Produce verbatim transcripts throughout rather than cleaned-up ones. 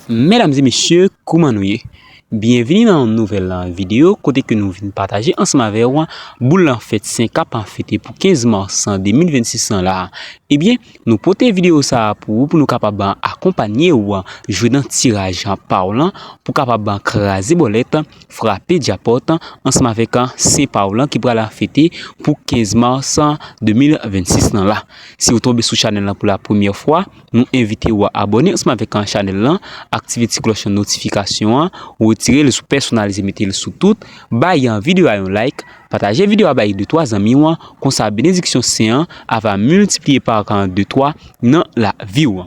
Medam e mesye, kouman nou ye? Byenvini nan yon nouvèl videyo kote ke nou vin pataje ansanm avè w boul fèt sen k ap fete pou kenz mas de mil vennsis lan la. Ebyen, nou pote videyo sa a pou ou pou nou kapab akonpanye w jwe nan tiraj pa w lan pou kapab kraze bòlèt, frape djakpòt ansanm avèk sen pa w lan ki pral fete pou kenz mas de mil vennsis lan la. Si w tonbe sou chanèl lan pou la premyè fwa, nou envite w a abòne ansanm avèk chanèl lan, aktive ti klòch notifikasyon an, retire l sou pèsonalize, mete l sou tout, bay videyo a yon like, pataje videyo a bay de twa zanmi w, konsa benediksyon sen an ava miltipliye pa de twa nan lavi w.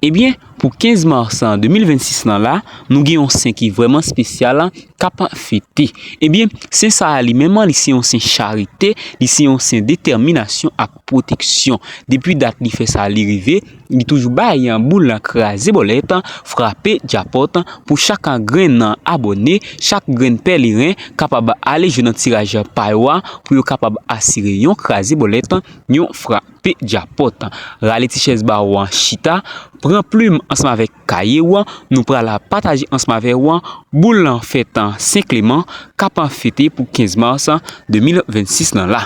Ebyen, pou kenz mas de mil vennsis lan la, nou gen yon sen ki vrèman espesyal k ap fete. Ebyen, sen sa a li menm, li se yon sen charite, li se yon sen detèminasyon ak pwoteksyon. Depi dat li fè sa li rive, li toujou bay boul kraze bòlèt, frape djakpòt pou chak grenn abòne, chak grenn pèleren kapab ale jwe nan tiraj pa yo a pou yo kapab asire yon kraze bòlèt, yon frape djakpòt. Rale ti chèz ba w chita, pran plim ansanm avèk kaye w, nou pral pataje ansanm avè w boul fèt Sen Kleman k ap fete pou kenz mas de mil vennsis lan la.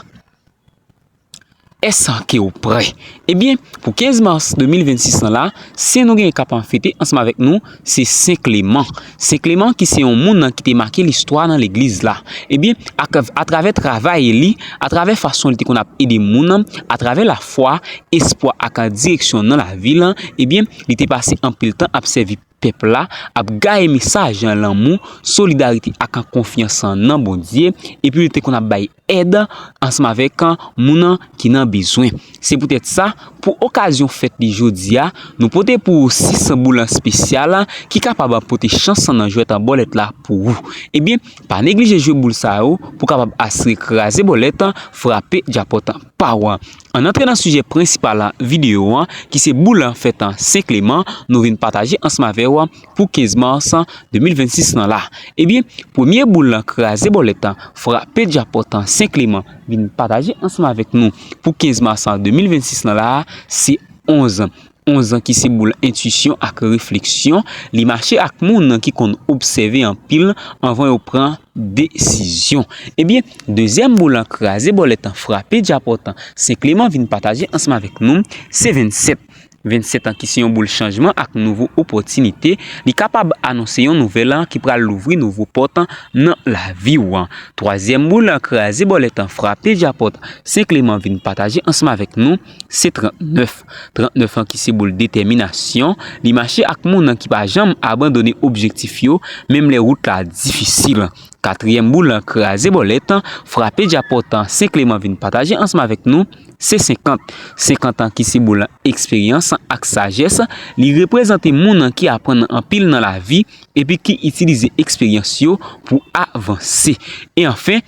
Èske ke w prè? Ebyen, pou kenz mas de mil vennsis lan la, sen nou gen k ap fete ansanm avèk nou, se Sen Kleman. Sen Kleman ki se yon moun ki te make listwa nan legliz la. Ebyen, ak, atravè travay li, atravè fason li te konn ap ede moun, atravè lafwa, espwa ak direksyon nan lavi l, ebyen, li te pase anpil tan ap sèvi pèp la, ap gaye mesaj lanmou, solidarite ak konfyans nan Bondye, epi li te konn ap bay èd ansanm avèk moun ki nan bezwen. Se poutèt sa, pou okazyon fèt li jodi a, nou pote pou ou sis boul espesyal ki kapab pote chans nan jwèt bòlèt la pou ou. Ebyen, pa neglije jwe boul sa yo pou kapab asire kraze bòlèt, frape djakpòt pa w. Ann antre nan sijè prensipal videyo an, ki se boul fèt Sen Kleman, nou vin pataje ansanm avè w pou kenz mas de mil vennsis lan la. Ebyen, premye boul kraze bòlèt, frape djakpòt Sen Kleman vin pataje ansanm avèk nou pou kenz mas de mil vennsis lan la, se onz. Onz ki se boul entwisyon ak refleksyon, li mache ak moun ki konn obsève anpil anvan yo pran desizyon. Ebyen, dezyèm boul kraze bòlèt, frape djakpòt Sen Kleman vin pataje ansanm avèk nou, se vennsèt. Vennsèt ki se yon boul chanjman ak nouvo opòtinite, li kapab anonse yon nouvèl ki pral louvri nouvo pòt nan lavi w. Twazyèm boul kraze bòlèt, frape djakpòt Sen Kleman vin pataje ansanm avèk nou, se trannèf. Trannèf ki se boul detèminasyon, li mache ak moun ki pa janm abandone objektif yo, menm lè wout la difisil. Katriyèm boul kraze bòlèt, frape djakpòt Sen Kleman vin pataje ansanm avèk nou, se senkant. Senkant ki se boul eksperyans ak sajès, li reprezante moun ki aprann anpil nan lavi epi ki itilize eksperyans yo pou avanse. E anfen,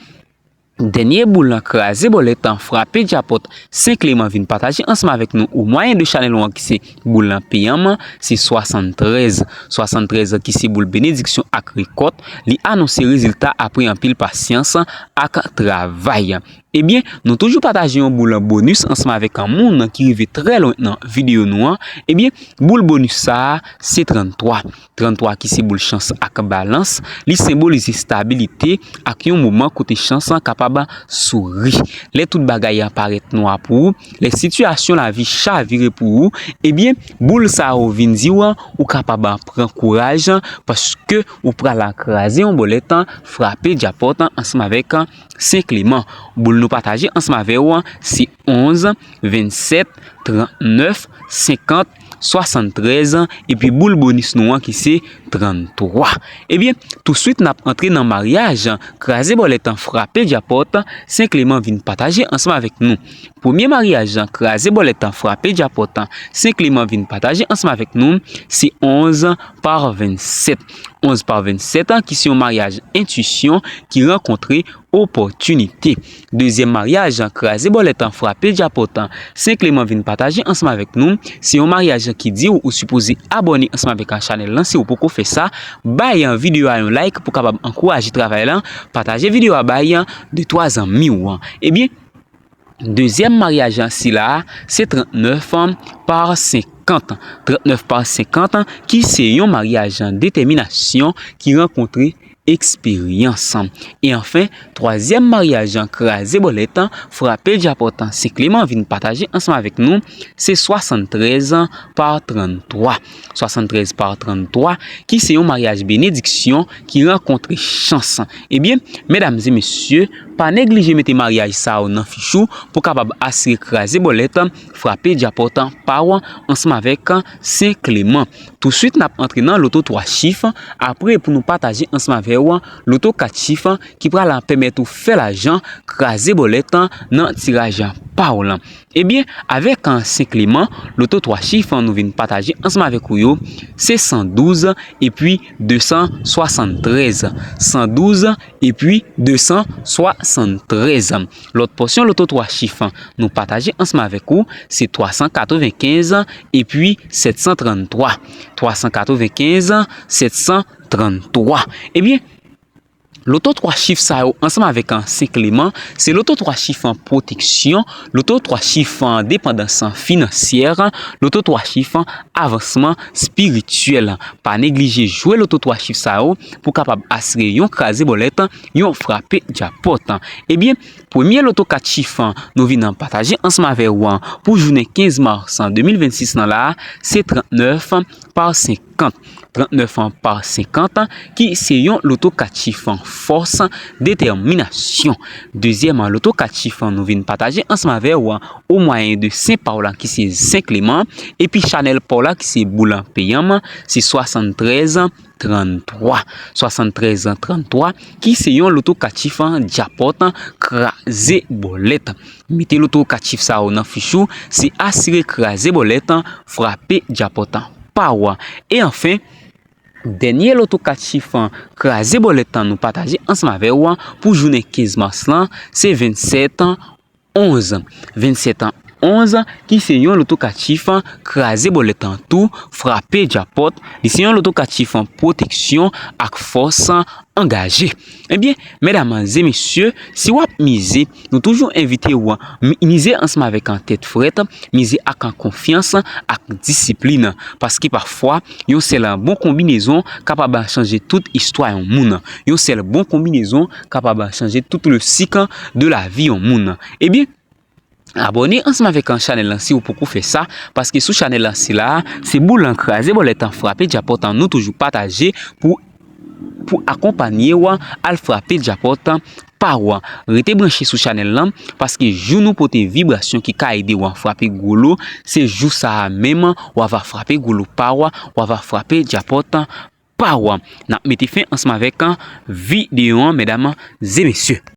dènye boul kraze bòlèt, frape djakpòt Sen Kleman vin pataje ansanm avèk nou o mwayen de chanèl ou an ki se boul peyannm, se swasanntrèz. Swasanntrèz ki se boul benediksyon ak rekòt, li anonse rezilta apre anpil pasyans ak travay. Ebyen, nou toujou pataje yon boul bonis ansanm avèk moun ki rive trè lwen nan videyo nou an. Ebyen, boul bonis sa a, se tranntwa. Tranntwa ki se boul chans ak balans, li senbolize stabilite ak yon moman kote chans kapab souri. Lè tout bagay parèt nwa pou ou, lè sitiyasyon lavi chavire pou ou, ebyen, boul sa yo vin di w ou kapab pran kouraj, paske ou pral kraze yon bòlèt, frape djakpòt ansanm avèk Sen Kleman. Boul nou pataje ansanm avè w se onz, vennsèt, trannèf, senkant, swasanntrèz, epi boul bonis nou an ki se tranntwa. Ebyen, touswit n ap antre nan maryaj kraze bòlèt, frape djakpòt Sen Kleman vin pataje ansanm avèk nou. Premye maryaj kraze bòlèt, frape djakpòt Sen Kleman vin pataje ansanm avèk nou, se onz pa vennsèt. Onz pa vennsèt ki se yon maryaj entwisyon ki rankontre opòtinite. Dezyèm maryaj kraze bòlèt, frape djakpòt Sen Kleman vin pataje ansanm avèk nou, se yon maryaj ki di w ou sipoze abòne ansanm avèk chanèl lan si w poko fè sa, bay videyo a yon like pou kapab ankouraje travay lan, pataje videyo a bay de twa zanmi w. Ebyen, Dezyèm maryaj sila a, se trannèf pa senkant. Trannèf pa senkant, ki se yon maryaj detèminasyon ki rankontre eksperyans. E anfen, twazyèm maryaj kraze bòlèt, frape djapòt Sen Kleman vin pataje ansanm avèk nou, se swasanntrèz pa tranntwa. Swasanntrèz pa tranntwa, ki se yon maryaj benediksyon ki rankontre chans. Ebyen, medam e mesye, pa neglije mete maryaj sa yo nan fich ou pou kapab asire kraze bòlèt, frape djapòt pa w ansanm avèk Sen Kleman. Touswit, n ap antre nan loto twa chif, apre pou nou pataje ansanm avè w loto kat chif ki pral pèmèt ou fè lajan, kraze bòlèt nan tiraj pa w lan. Ebyen, avèk Sen Kleman, loto twa chif nou vin pataje ansanm avèk ou yo, se san douz epi de san swasanntrèz. San douz epi de san swasanntrèz. Lòt pòsyon loto twa chif nou pataje ansanm avèk ou, se twa san katrevenkenz epi sèt san tranntwa. Twa san katrevenkenz, sèt san tranntwa. Ebyen, loto twa chif sa yo ansanm avèk Sen Kleman, se loto twa chif pwoteksyon, loto twa chif depandans finansyè, loto twa chif avansman espirityèl. Pa neglije jwe loto twa chif sa yo pou kapab asire yon kraze bòlèt, yon frape djapòt. Ebyen, premye loto kat chif nou vin pataje ansanm avè w pou jounen kenz mas de mil vennsis lan la, se trannèf pa senkant. Trannèf pa senkant, ki se yon loto kat chif fòs, detèminasyon. Dezyèm loto kat chif nou vin pataje ansanm avè w o mwayen de sen pa w la ki se Sen Kleman, epi chanèl pa w la ki se boul peyanm, se swasanntrèz tranntwa. Swasanntrèz tranntwa, ki se yon loto kat chif djapòt, kraze bòlèt. Mete loto kat chif sa yo nan fich ou, se asire kraze bòlèt, frape djapòt pa w. E anfen, dènye loto kat chif kraze bòlèt nou pataje ansanm avè w pou jounen kenz mas lan, se vennsèt onz. Vennsèt onz, ki se yon loto kat chif kraze bòlèt tou, frape djapòt. Li se yon loto kat chif pwoteksyon ak fòs angaje. Ebyen, medam e mesye, si w ap mize, nou toujou envite w mi-, mize ansanm avèk tèt frèt, mize ak konfyans, ak disiplin. Paske pafwa, yon sèl bon konbinezon kapab chanje tout istwa yon moun. Yon sèl bon konbinezon kapab chanje tout le cycle de la vie yon moun. Ebyen, abòne ansanm avèk chanèl lan si w poko fè sa, paske sou chanèl lan sila, se boul lan kraze bòlèt, frape djapòt nou toujou pataje pou, pou akonpanye w al frape djapòt pa w. Rete branche sou chanèl lan, paske jou nou pote vibrasyon ki ka ede w frape gwo lo, se jou sa a menm w ava frape gwo lo pa w, w ava frape djapòt pa w. N ap mete fen ansanm avèk videyo an, medam e mesye.